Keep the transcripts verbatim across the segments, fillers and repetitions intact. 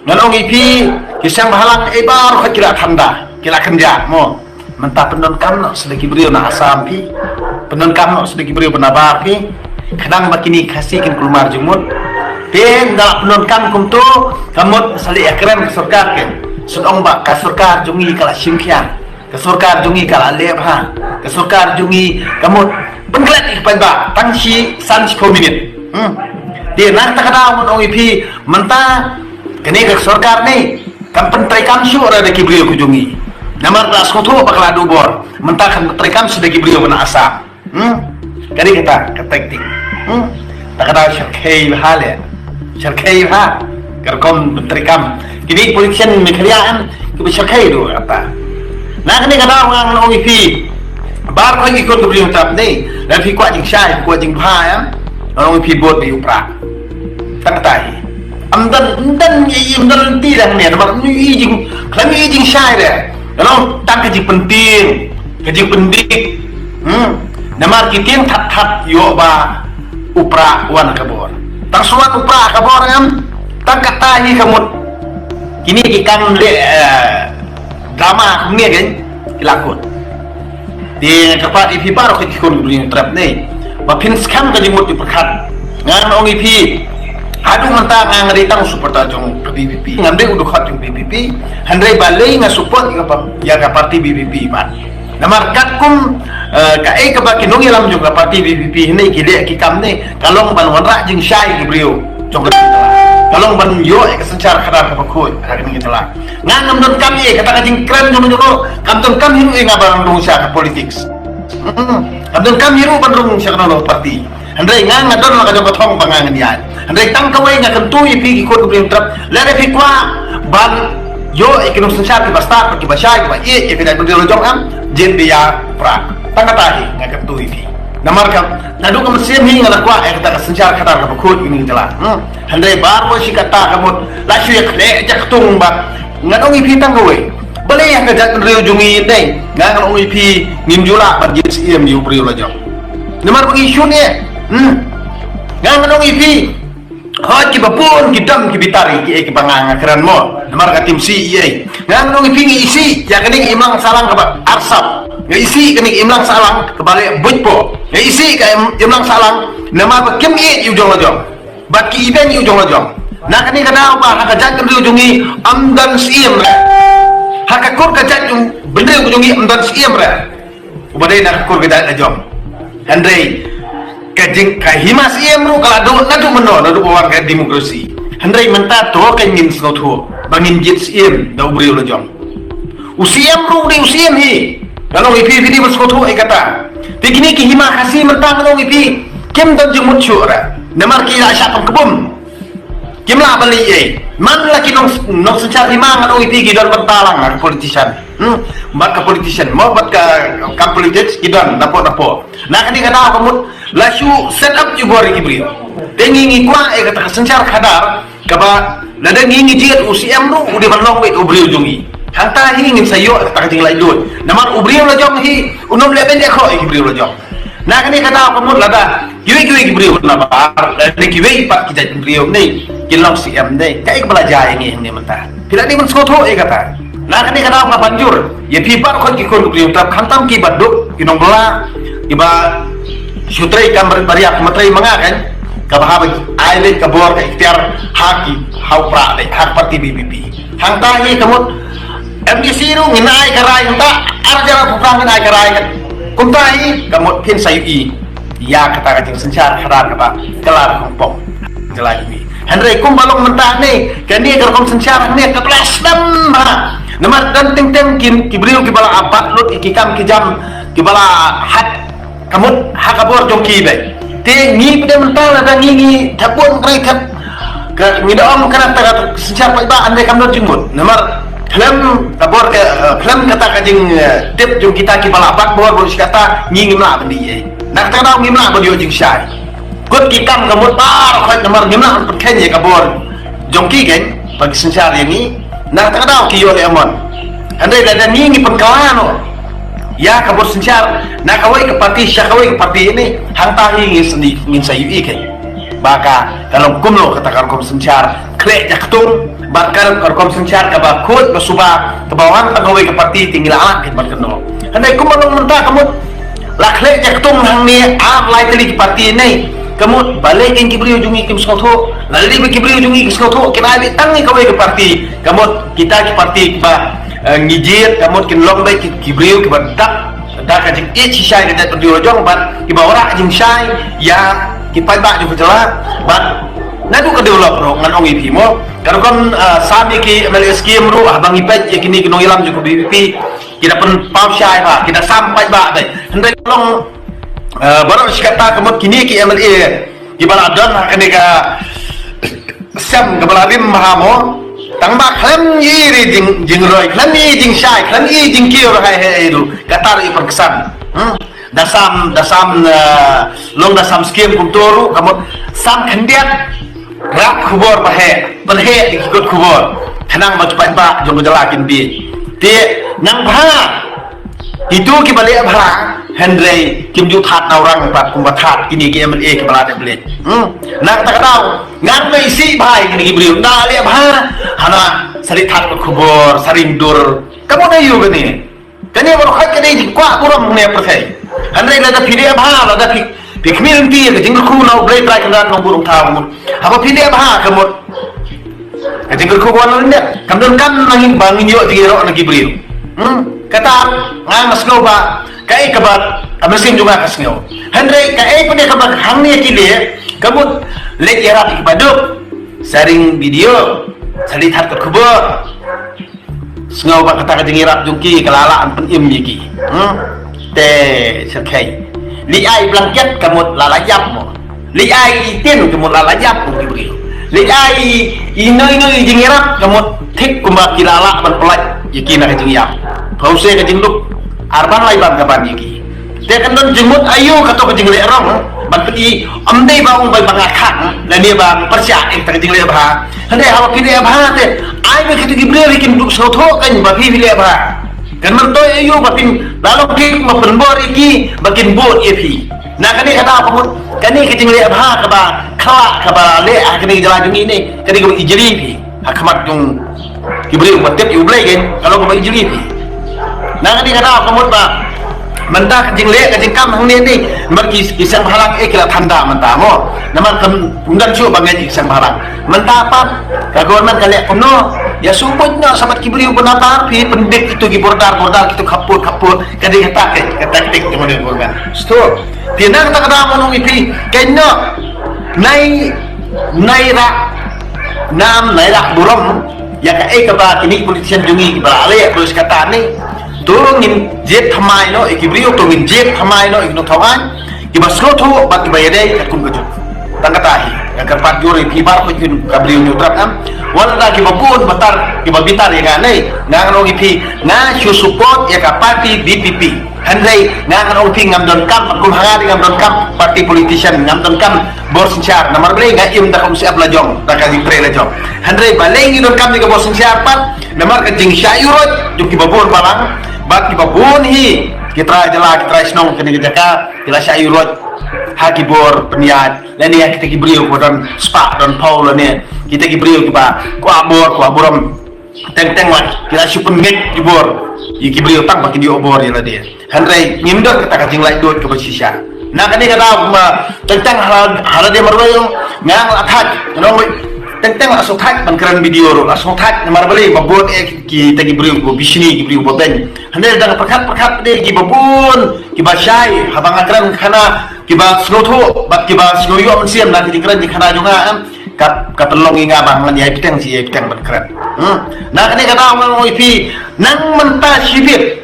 Ngan ong ïa phi, ki seng bhalang eh baroh ki la khanda, ki la kynjah mo. Mynta pyndonkam noh sa da ki briew na Assam phi. Pyndonkam noh sa da ki briew ba nabar phi. Khnang ba kine ki Khasi kin kulmar jingmut. Te ynda la pyndonkam kumto, ka mut sa leh ïakren ka sorkar kin. Shu ong ba ka sorkar jong ngi ka la shim khia. Ka sorkar jong ngi ka la leh bha. Ka sorkar jong ngi ka mut pynklet ïa ki paidbah tang shi san shiphew minit. Hmm. Te na kata ka daw ngan ong ïa phi mynta kane ka sorkar ne kam pyntreikam shuh ruh da ki briew ka jong ngi. Namar ka la sngewthuh ba ka la duh bor. Mynta kan pyntreikam shuh da ki briew ba na Assam. Hmm. Kane kata ka taktik. Hmm. Ta ka daw shyrkhei bha leh. Shyrkhei bha. Ka rukom pyntreikam. Kine politician Meghalaya kan kiba shyrkhei ruh kata. Na kane ka daw ngan ong ïa phi. Baroh ki khun ki briew tap ne. Lada phi kwah jingshai, kwah jingbha ïa. Ngan ong ïa phi vote ïa u Prah. Tang kata hi. Ym don, ym don ïa, ym don lynti dang ne, namar ym ïohi jing, khlem ïohi jingshai de. Ka long tang ka jingpyntieng, ka jingpyndik. Hmm. Namar ki tieng that that ïoh ba u Prah wan ka bor. Tang shu wan u Prah ka bor em, tang kata hi ka mut. Kine ki kam leh, eh, drama kumne kan, ki la kut. Te nga kyrpad ïa phi baroh ki khun ki briew trep ne. Ba phin skhem ka jingmut jingpyrkhat. Ngan ong ïa phi. Haduh mynta nga nga dei tang u supporter jong ka V P P. Ngam dei u dkhot jong V P P. Hynrei balei nga support ïa ka pa-, ïa ka party V P P bad. Namar katkum, eh, kaei kaba ki nongïalam jong ka party V P P hynrei ki leh ki kam ne. Ka long ban wanrah jingshai ki briew jong ka jylla. Ka long ban ïoh ïa ka synshar khadar kaba khuid ha kane ka jylla. Nga ngam donkam ïa kata ka jingkren jong jong kam donkam hi ruh ïa nga ban rung sha ka politics. Hmm. Kam donkam hi ruh ban rung sha kano kano party. Hynrei nga nga don la ka jong ka thong ba nga ngan ïaid. Hynrei tang kawei nga kyntu ïa phi ki khun ki briew trep. Lada phi kwah ban ïoh ïa ki nongsynshar kiba stad, kiba shai, kiba ïeit ïa ka jaitbynriew la jong em, jied beit ïa u Prah. Tang kata hi nga kyntu ïa phi. Namar ka naduh ka mynsiem hi nga la kwah ïa kata ka synshar khadar kaba khuid ïa kane ka jylla. Hmm. Hynrei baroh shi katta ka mut la shu ïa khleh ïa ka ktung bad ngan ong ïa phi tang kawei. Balei ha ka jaitbynriew jong ngi dei nga ngan ong ïa phi ngim ju lah ban jied siem ïa u briew la jong. Namar ba ngi shun ïa. Hmm. Nga ngan ong ïa phi. Hooid kiba bun ki dam ki bitar ïa kiei kiba nga nga kren mo. Namar ka tim sih ïa. Nga ngan ong ïa phi ngi isih ïa kane ka imlang sahlang kaba arsap. Nga isih kane ka imlang sahlang kaba leh buit po. Nga isih ka im-, imlang sahlang namar ba kim ïeit ïa u jong la jong. Bad ki ibeiñ ïa u jong la jong. Na kane ka daw ba ha ka jaitbynriew jong ngi ym don siem re. Ha ka kur ka jaitbynriew jong ngi ym don siem re. Uba dei na ka kur ka jait la jong. Hynrei ka jing ka hima siem ruh ka la duh naduh mynno naduh ba wan ka demokrasi. Hynrei mynta to ka ngin sngewthuh ba ngin jied siem da u briew la jong. U siem ruh u dei u siem hi. Ngan ong ïa phi phi dei ban sngewthuh ïa kata. Te kine ki hima Khasi mynta ngan ong ïa phi kim don jingmut shuh re. Namar ki la shah pynkhum. Kim lah ban leh ei. Man la ki nong, nongsynshar hima ngan ong ïa phi ki don bynta lang ha ka politician. Hmm, bad ka politician mo bad ka, ka politics ki don napoh napoh. Na kane ka daw ka mut la shu set up ïa u bor ïa ki briew. Te ngi ngi kwah ïa kata ka synshar khadar kaba lada ngi ngi jied u siem ruh u dei ban long beit u briew jong ngi. Hangta hi ngin sa ïoh kata ka jinglaitluid. Namar u briew la jong hi u nym leh beiñ leh khoh ïa ki briew la jong. Na kane ka daw ka mut lada kiwei kiwei ki briew nabar lada kiwei pat ki jaitbynriew ne kin long siem ne kaei kaba la jia ïa ngi hangne mynta. Phi la dei ban sngewthuh ïa kata. Na kane ka daw nga ban jur ïa phi baroh ki khun ki briew trep khamtam kiba duk ki nongbylla kiba shu trei kam baria kum trei ma nga kan kaba haba ai leit ka bor ka ikhtiar ha ki ha u Prah leit ha ka party V P P. Hangta hi ka mut M D C ruh ngin ai ka rai hangta ar hajar arphew phra ngin ai ka rai kan. Kumta hi ka mut phin sa ïohi ïa kata ka jingsynshar khadar kaba ka la khongpong. Ka la ïohi. Hynrei kumba long mynta ne kane ka rukom synshar ne ka la slem ha. Namar don teng teng ki briew kiba la bat lut ïa ki kam ki jam kiba la hat ka mut ha ka bor jong ki beit. Te ngi pdem mynta lada ngi ngi thep bun kane thep ka ngi da ong kane ta ka synshar paidbah hynrei kam don jingmut. Namar khlem ka bor ka, eh, khlem kata ka jing, eh, tip jong kita kiba la bat bor bun shi katta ngi ngim lah ban dei ei. Na kata ka daw ngim lah ban ïoh jingshai. Kut ki kam ka mut baroh khoit namar ngim lah ban pynkheiñ ïa ka bor jong ki keiñ ba ki synshar ïa ngi. Na kata ka daw ki ïoh leh mon. Hynrei lada ngi ngi pynkylla noh ïa ka bor synshar na kawei ka parti sha kawei ka parti ne hangta hi ngin sa ïohi keiñ ba ka ka long kumno kata ka rukom synshar khleh ïa ka ktung. Bad ka rukom synshar kaba khuid ba suba kaba wan tang kawei ka parti te ngi la lah khyndiat ban kynnoh. Hynrei kumba long mynta ka mut la khleh jaktung hangne ar lai tylli ki parti ne. Ka mut balei kin ki briew jong ngi kim sngewthuh, lada dei ba ki briew jong ngi ki sngewthuh kin ai beit tang ïa kawei ka parti. Ka mut kita ki parti ba eh, ngi jied ka mut kin long beit ki, ki briew kiba dap da ka jingïeit shisha ïa ka jaitbynriew la jong bad kiba wanrah jingshai ïa ki paidbah jong ka jylla bad naduh ka develop ruh ngan ong ïa phi mo. Ka rukom eh, sam ïa ki M L A scheme ruh haba ngi peit ïa kine ki nongïalam jong ka V P P ki da pynpaw shai ba ki da sam paidbah beit. Hynrei ka long eh, baroh shi katta ka mut kine ki M L A kiba la don ha kane ka sem kaba la rim bha mo. Tang ba khlem ïohi jing jingroi, khlem ïohi jingshai, khlem ïohi jingkiew ruh hai hai ruh kata ruh i pyrkhat. Hmm? Da sam da sam eh, long da sam scheme kumto ruh ka mut sam khyndiat rah khubor ba heh, pynheh ïa ki kot khubor khnang ba ki paidbah jong ka jylla kin bieit. Te nang bha itu kiba leh bha hynrei kim ju thad na u rang pat kumba thad kine ki M L A kiba la dep leh. Hmm? Na kata ka daw ngan mei sih bha ïa kine ki briew da leh bha hana sa leit thad kot khubor, sa ring dur. Ka mut aïu kane? Kane baroh khoit ka dei jingkwah burom ne pyrthei. Hynrei lada phi leh bha, lada phi phi khmih lynti ïa ka jingkyrkhu na U Blei Trai Kynrad Nongbuh Nongthaw. Haba phi leh bha ka mut ka jingkyrkhu ka wan na lyndet. Kam don kam na ngin ba ngin ïoh jingïaroh na ki briew. Hmm? Kata nga nga sngew ba kaei kaba ka mynsiem jong nga ka sngew. Hynrei kaei pat kaba hangne ki leh ka mut leit ïarap ïa kiba duk, sa ring video, sa leit thad kot khubor. Sngew ba kata ka jingïarap jong ki ka la lah ban pynim ïa ki. Hmm? Te syrkhei. Leit ai blanket ka mut la la ïap mo. Leit ai i tin ka mut la la ïap mo ki briew. Leit ai ino ino i jingïarap ka mut thik kumba ki la lah ban pyllait ïa ki na ka jingïap. Pause ka jingduk. Ar ban lai ban ka ban ïa ki. Te kan don jingmut aïu kato ka jingleh rong ban pyni ym dei ba ong bai ba nga khang lane ba nga pyrshah ïa kata ka jingleh bha. Hynrei haba phi leh bha te ai ba kito ki briew kin duh sngewthuh kan ba phi phi leh bha. Kan myntoi aïu ba phin la long phi ma pynbor ïa ki ba kin bud ïa phi. Na kane ka daw ka mut kane ka jingleh bha kaba khlak kaba leh ha kane ka jylla jong ngi ne kane kaba ijli phi. Ha khmat jong ki briew ba tip ïa U Blei kan ka long kaba ijli phi. Na kane ka daw ka mut ba mynta ka jingleh ka jingkam hangne ne namar ki ki seng bhalang eh ki la thanda mynta mo. Namar kam ym don shuh ba ngi ki seng bhalang. Mynta pat ka government ka leh kumno ïa shu buit noh sa bad ki briew ba na bar phi pyndik kito ki border border kito khapur khapur ka dei kata ka taktik jong ka government. Stur. Phi na kata ka daw mo nong ïa phi kan noh nai nai rak nam nai rak burom ïa kaei kaba kine politician jong ngi kiba la leh terus kata ne. To ngin jied thymmai noh ïa ki briew, to ngin jied thymmai noh ïa ki nongthaw aiñ kiba sngewthuh bad kiba ïadei katkum ka juk. Tang kata hi nga kyrpad jur ïa phi baroh ka jun ka briew New Trap em. Wat la kiba bun batar kiba bitar ïa nga ne nga ngan ong ïa phi nga shu support ïa ka party V P P. Hynrei nga ngan ong phi ngam donkam kum ha nga dei ngam donkam party politician ngam donkam bor synshar namar balei nga im da ka umsyep la jong da ka jingtrei la jong. Hynrei balei ngi donkam ïa ka bor synshar pat namar ka jingshah ïuh roit jong kiba bun balang bad kiba bun hi ki trai jylla ki trai shnong kane ka jaka ki la shah ïuh roit ha ki bor pynïaid lane ha kita ki briew kiba don spah don phew lane kita ki briew kiba kwah bor kwah burom. Teng teng la ki la shu pynngeit ki bor ïa ki briew tang ba kin ïoh bor ïa lade. Hynrei ngim don kata ka jinglaitluid kaba shisha. Na kane ka daw kumba teng teng ha la ha la dei marwei ong nga la thait nong wei teng teng la shu thait ban kren video ruh la shu thait namar balei ba bun eh kita ki briew ba bishni ki briew ba beiñ. Hynrei dang pyrkhat pyrkhat dei kiba bun kiba shai haba nga kren khana kiba sngewthuh bad kiba sngew ïoh mynsiem na ki jingkren jingkhana jong nga em. Ka ka pynlong ïa nga ba ngan ïai bteng shi ïai bteng ban kren. Hmm. Na kane ka daw ngan ong ïa phi nang mynta shibit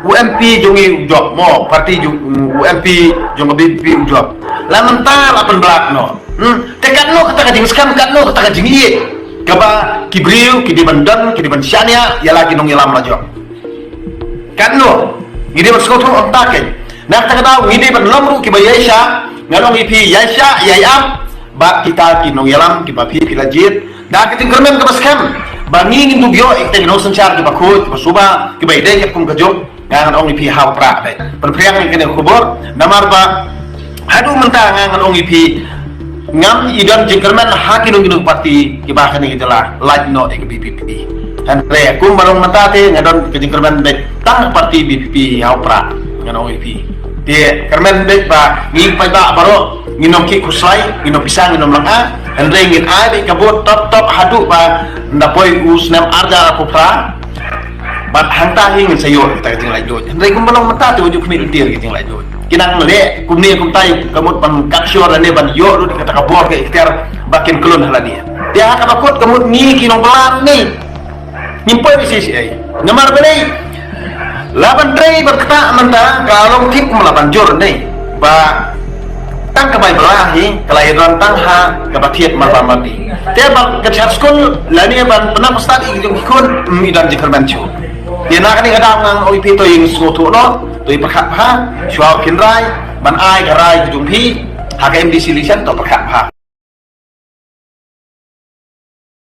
u M P jong ngi u jop mo party jong u M P jong ka V P P u jop. La mynta la pynblat no. Hmm. Te katno kata ka jingskhem katno kata ka jingïeit kaba ki briew ki dei ban don ki dei ban shaniah ïa la ki nongïalam la jong. Katno ngi dei ban sngewthuh ong ta keiñ. Na kata ka daw ngi dei ban long ruh kiba ïaishah ngan ong ïa phi ïaishah ïaiap. Bad kita ki nongïalam kiba phi phi la jied da ka jingkyrmen kaba skhem ba ngi ngin dup ïoh ïa kita ki nongsynshar kiba khuid kiba suba kiba ïadei katkum ka juk. Nga ngan ong ïa phi ha u prah dei pynphriang ïa kane ka khubor namar ba haduh mynta nga ngan ong ïa phi Ngam i don jingkyrmen ha kino kino parti kiba ha kane ka jylla, lait noh ïa ka B P P. Hynrei kumba long mynta te nga don ka jingkyrmen beit tang parti B P P ha u Prah, ngan ong ïa phi. Te kyrmen beit ba ngi paidbah baroh ngin ym khih khuslai, ngin ym pisa, ngin ym langa. Hynrei ngin ai beit ka vote top top haduh ba nda poi u snem arhajar arphew phra. Bad hangta hi ngin sa ïoh kata ka jinglaitluid. Hynrei kumba long mynta te u ju khmih lynti ka jinglaitluid. Ki nang leh kumne kumtai ka mut ban capture lane ban ïoh lut kata ka bor ka ikhtiar ba kin khlun ha lade. Te ha kaba kut ka mut ngi ki nongbylla ne ngim poi bisi shi ei. Namar balei? La ban trei ban ktah mynta ka long tip kum la ban jur ne. Ba tang ka bai bylla hi ka la ïadon tang ha kaba thied marba mardi. Te ba ka jingshad skul lane ban pynang pynstad ïa ki jong ki khun, ym i don jingkyrmen shuh. Te na kane ka daw ngan ong ïa phi to ïa sngewthuh noh, to ïa pyrkhat bha shuwa ba kin rai, ban ai ka rai ka jong phi ha ka M D C election, to pyrkhat bha.